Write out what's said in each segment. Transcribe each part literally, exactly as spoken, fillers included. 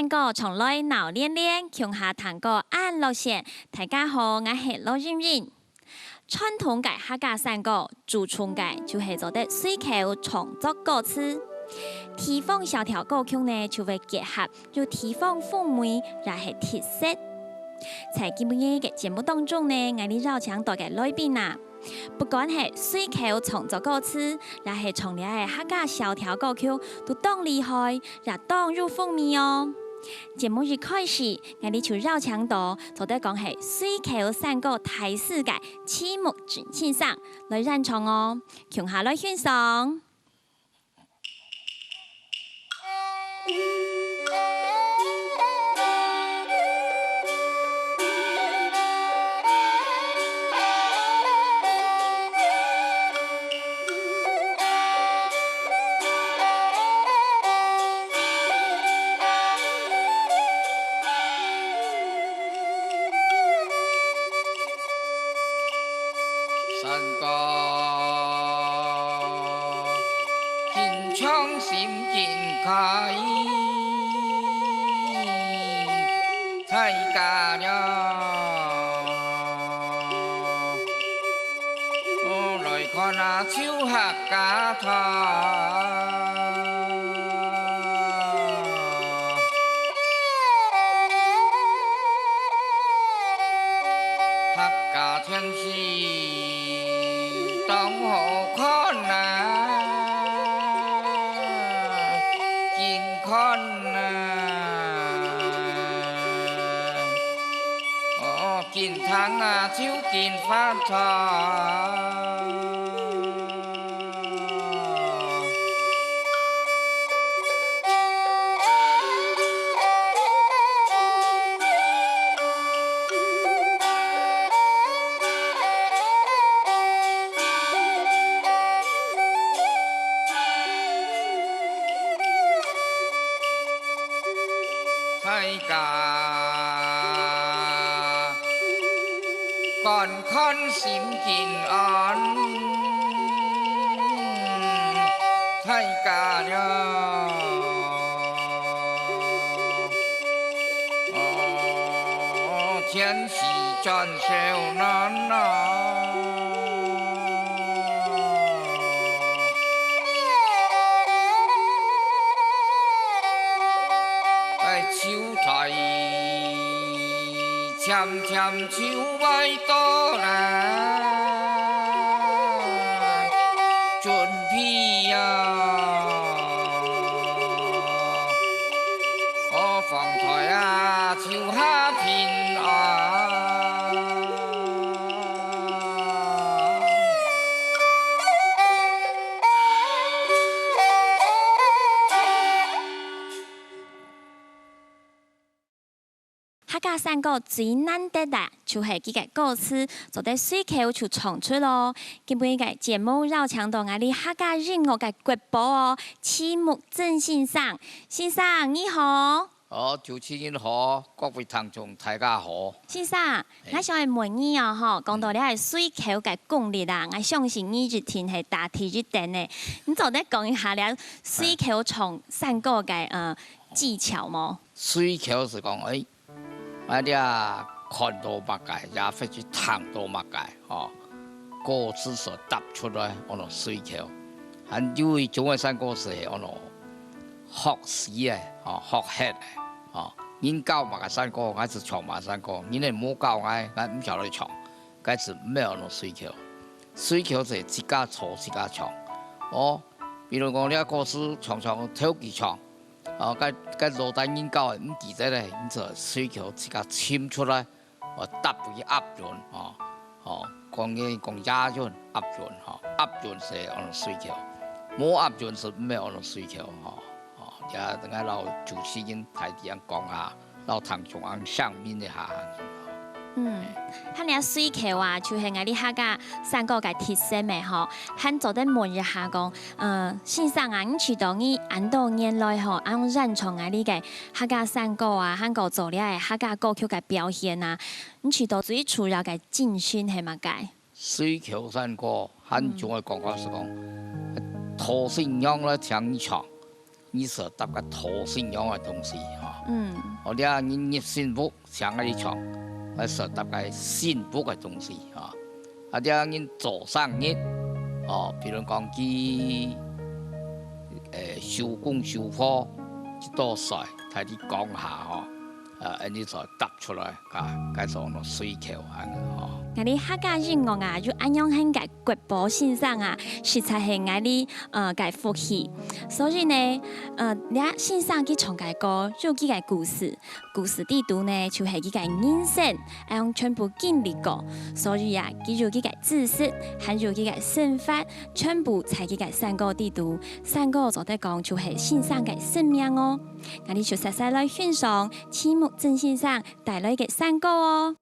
山歌唱來鬧連連，共下聽歌恁樂線。大家好，𠊎係羅英英。傳統个客家山歌，注重个就係做得隨口創作歌詞。地方小調歌曲呢，就會結合有地方風味，也係特色。在今日个節目當中呢，𠊎俚邀請到个來賓啊， 不管係隨口創作歌詞，也係唱這个客家小調歌曲，都當厲害，也當有風味哦。節目一開始，𠊎俚就邀請到做得講係隨口山歌大師个徐木正先生來演唱哦，共下來欣賞。 山歌，緊唱心緊開，大家了。哦，來看啊，就客家團。 客家團是當好看啊，緊看啊，哦，緊聽啊，就緊發財。 大家觀看心緊安，大家了。哦，天時轉燒暖啊。 哎，秋在漸漸就會到來，準備呀，好風颱啊，就下平安。 客家山歌最難得啊，就係佢个歌詞做得隨口就唱出咯。今晡日个節目邀請到𠊎俚客家音樂个國寶哦，徐木正先生。先生，你好。 哦，主持人好，各位聽眾大家好。先生，嘿。𠊎想愛問你哦，吼，講到這个隨口个功力啊，𠊎相信你一定係打第一等个。你做得講一下這隨口唱山歌个，呃，技巧無？隨口係講，哎，啊，你啊看到麼个，也或者聽到麼个，吼，歌詞所答出來，安到隨口。還有一種个山歌係安到 學死个，吼，學歇个，吼。人教麼个山歌，𠊎就唱麼个山歌；人係無教𠊎，𠊎毋曉得唱，該就毋係安到隨口。隨口就自家做自家唱。哦，比如講，你个歌詞唱唱，頭幾唱，哦，該，該老大人教个毋記得咧，你就隨口自家尋出來。 哦，答佢押韻，吼，吼，講个講押韻、押韻，吼，押韻係安到隨口，無押韻係毋係安到隨口，吼，吼，也等下摎主持人大體恁講下，摎聽眾恁說明一下。嗯，恁樣隨口啊，就係𠊎俚客家山歌个特色咩吼，還做得問一下講，呃，先生啊，你知道你恁多年來吼，恁樣演唱𠊎俚个 客家山歌啊，還過做這个客家歌曲个表現啊，你知道最主要个精神係麼个？隨口山歌，還有一種个講法係講，討新娘來聽你唱，你所搭个討信仰个東西，吼。嗯。哦，你啊，你入信屋，像𠊎這場，𠊎所搭个信屋个東西，吼。啊，你啊，你做生日，哦，比如講佢，誒，收工收貨，一到歲，大家講下，吼。 呃，恁呢就搭出來，啊，該種个需求恁呢吼。𠊎俚客家音樂啊，有恁樣形个國寶先生啊，實在係𠊎俚，呃，个福氣。所以呢，呃，這先生佢唱个歌有佢个故事，故事底肚呢，就係佢个人生，恁樣全部經歷過。所以啊，佢有佢个知識，還有佢个生活，全部在佢个山歌底肚。山歌做得講就係先生个生命哦。 𠊎俚就煞煞來欣賞徐木正先生帶來个山歌哦。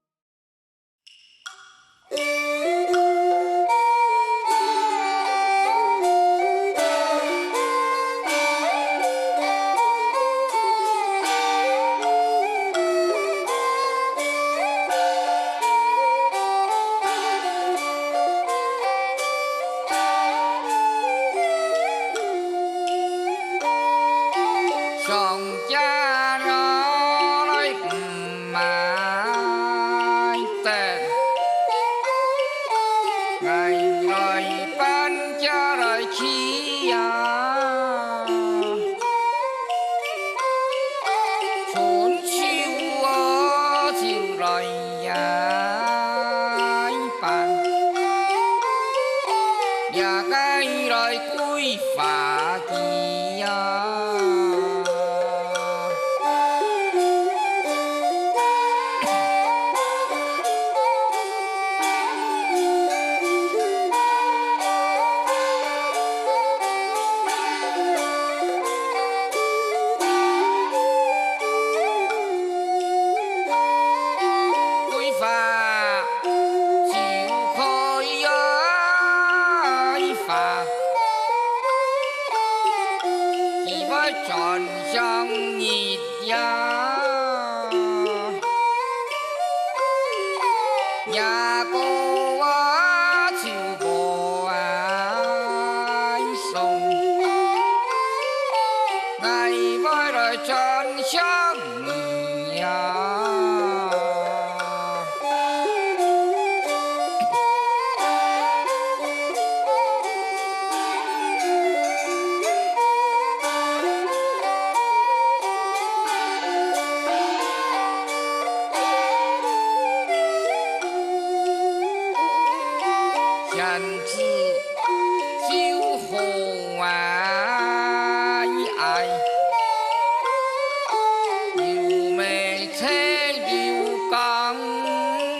上家了来毋买得，俺来搬家来去呀。春秋啊，就来呀。 一把，也该来桂花枝呀。 桂花就開呀一花，佢會轉向日呀。若果啊，就無愛送。 𠊎會來轉向你呀。 仙子就好啊，又美麗又光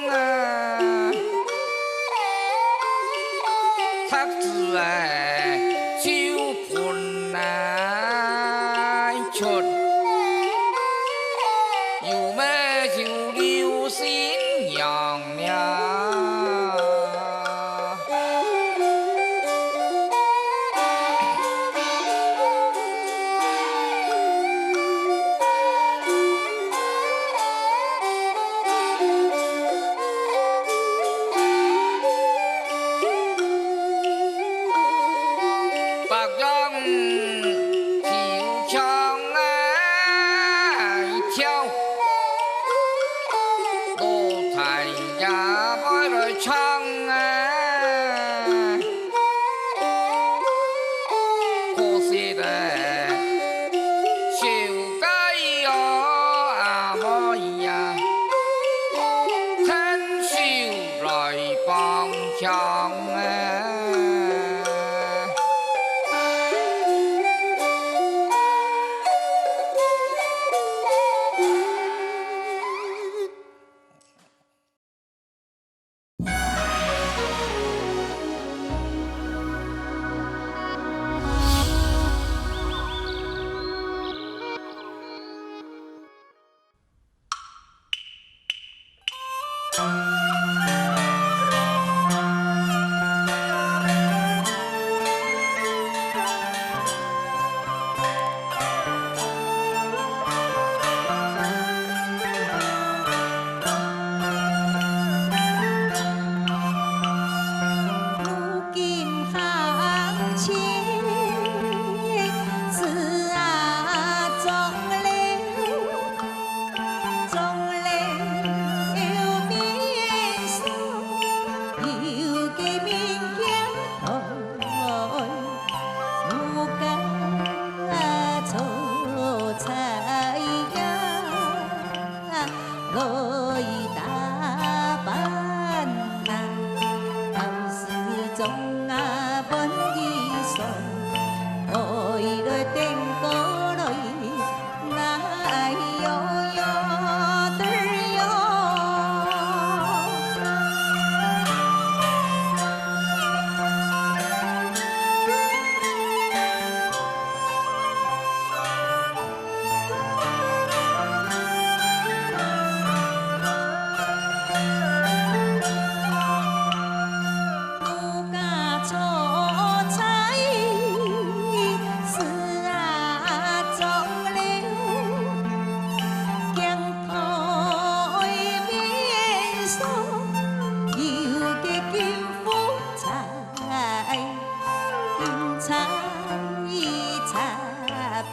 啊，塔子哎，就 分來出，又美又留新娘了。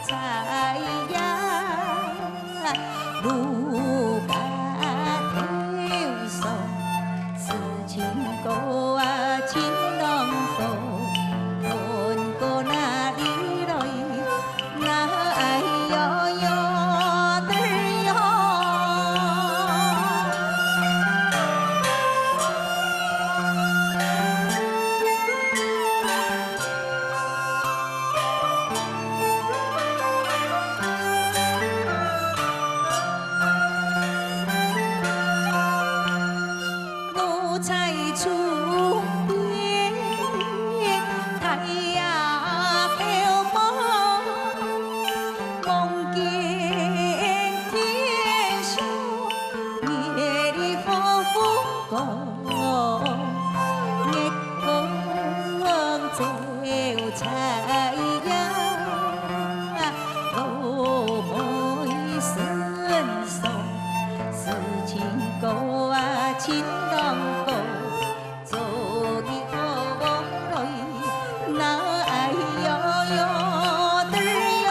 在呀，路个头上，是情歌啊，情郎歌，问过哪里来，哪有有的哟。我在窗边，太阳透光，望见天上月里火火光，月光照在呀。 我妹身上，是情歌啊，情郎歌，做个好梦来，哪有有的哟。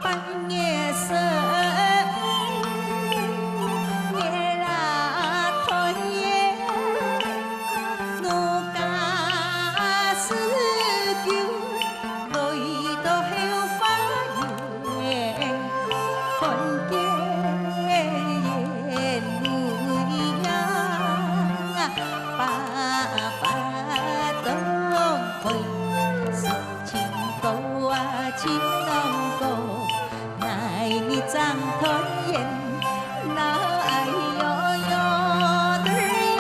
半夜深，月啊团圆，我家四九 来到后花园，看见鸢尾呀，白白当开，是情歌啊，情郎歌， 哎，你真团圆，那哎哟哟的哟。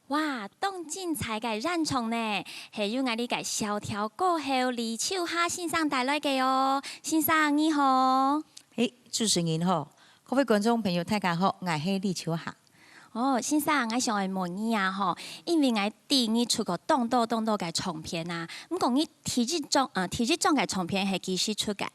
哇，當精彩个演唱呢，係由𠊎俚个小調歌后李秋霞先生帶來个哦。先生你好。嘿，主持人好，各位觀眾朋友大家好，𠊎係李秋霞。哦，先生，𠊎想愛問你啊吼，因為𠊎知你出過當多當多个唱片啊，毋過你第一張，呃，第一張个唱片係幾時出个？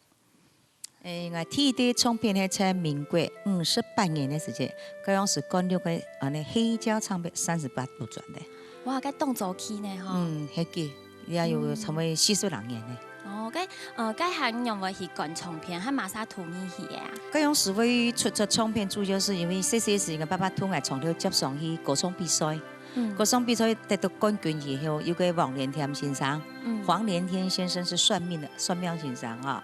誒，𠊎第一張唱片係在民國五十八年个時節，該央時灌錄个恁呢黑膠唱片三十八度轉个。哇，該當早期呢吼。嗯，係个，也有差不多四十零年呢。哦，該，呃，該下仰會去灌唱片，係麼儕渡你去个啊？該央時會出這唱片，主要係因為細細時，𠊎爸爸渡𠊎長透接上去歌唱比賽。 嗯。歌唱比賽得到冠軍以後，有個黃連添先生，嗯。黃連添先生是算命的，算命先生啊。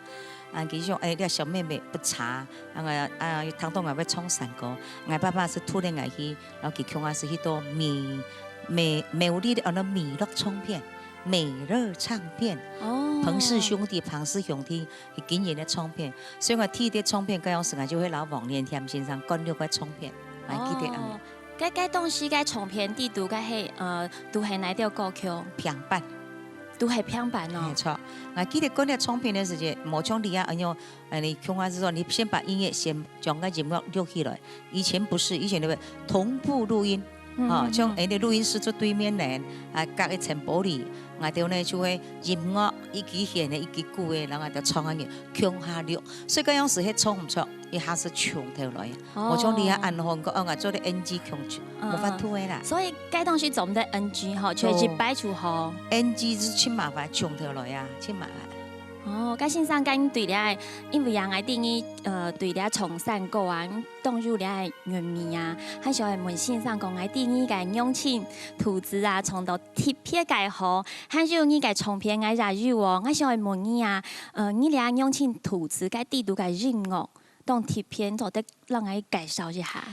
啊，佢講，哎，這小妹妹不差，啊，啊，聽到𠊎會唱山歌，𠊎爸爸係渡等𠊎去，然後佢共下係去到美，美，苗栗个安到美樂唱片，美樂唱片，哦。彭氏兄弟，彭氏兄弟，佢經營个唱片，所以𠊎第一隻唱片，該央時𠊎就會摎黃連添先生灌錄个唱片，還記得啊。哦。 該，該當時个唱片底肚个係，呃，都係哪兜歌曲？平板。都係平板哦。沒錯。𠊎記得灌這唱片个時節，無像這下恁樣，呃，你共下係說，你先把音樂先將該音樂錄起來。以前不是，以前就會同步錄音，嗯，哦，嗯，像，嗯。哎，你錄音室就對面呢，啊，隔一層玻璃，𠊎兜呢就會音樂一支弦个，一支鼓个，然後就唱恁樣，共下錄。所以該央時係唱毋出，一下係從頭來啊。 哦。無像這下恁好，講，哦，𠊎做得N G共唱，嗯，無法度个啦。嗯。所以該當時做毋得N G吼，就係一擺就好。哦。N G係盡麻煩，從頭來啊，盡麻煩。哦，該先生，該你對這，因為啊，𠊎知你，呃，對這唱山歌啊，你當有這韻味啊，還想愛問先生講，𠊎知你个用情吐字啊，唱到特別个好，還有你个唱片𠊎也有哦，𠊎想愛問你啊，呃，你這用情吐字該底肚个音樂，當特別，做得 摎𠊎介紹一下。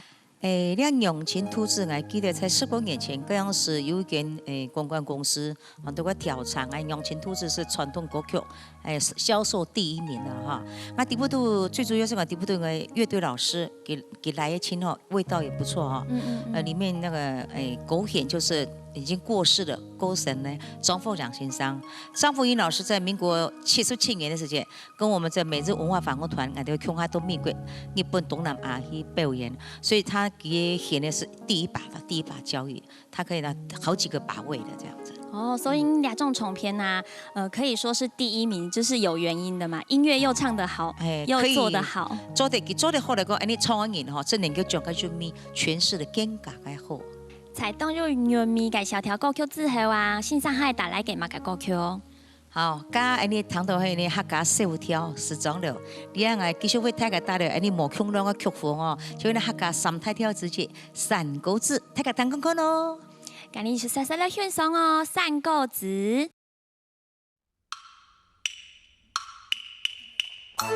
誒，這《娘親渡子》，𠊎記得在十多年前，該央時有一間，誒，公關公司，很多个調查，𠊎《娘親渡子》是傳統歌曲，誒，銷售第一名的哈。那底部肚最主要是講底部肚个樂隊老師，佢，佢來个親吼，味道也不錯哈。嗯，嗯，嗯。呃，裡面那個，誒，狗絃就是已經過世的狗神呢，張鳳陽先生。張鳳英老師在民國七十七年的時間， 跟我們這每日文化訪問團，𠊎兜共下到美國、日本、東南亞去表演，所以他佢个絃呢是第一把，第一把交椅，他可以拿好幾個把位的這樣子。哦，所以這張唱片啊，呃，可以說是第一名，就是有原因的嘛，音樂又唱得好，哎，又做得好。可以做得，佢做得好來講，恁呢唱个人吼，真能夠將該韻味詮釋得更加个好。在當有韻味个小調歌曲之後啊，先生還帶來个麼个歌曲？ 好，該恁呢聽到係呢客家小調時裝了，這下𠊎繼續為大家帶來恁呢無共樣个曲風哦，就係呢客家三大調之一，山歌子，大家聽看看哦。今日就細細來欣賞哦，山歌子。啊，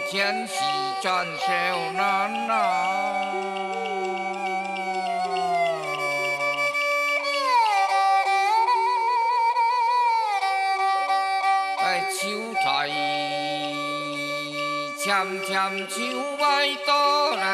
天时转小难啊！哎，秋台甜甜就會到來。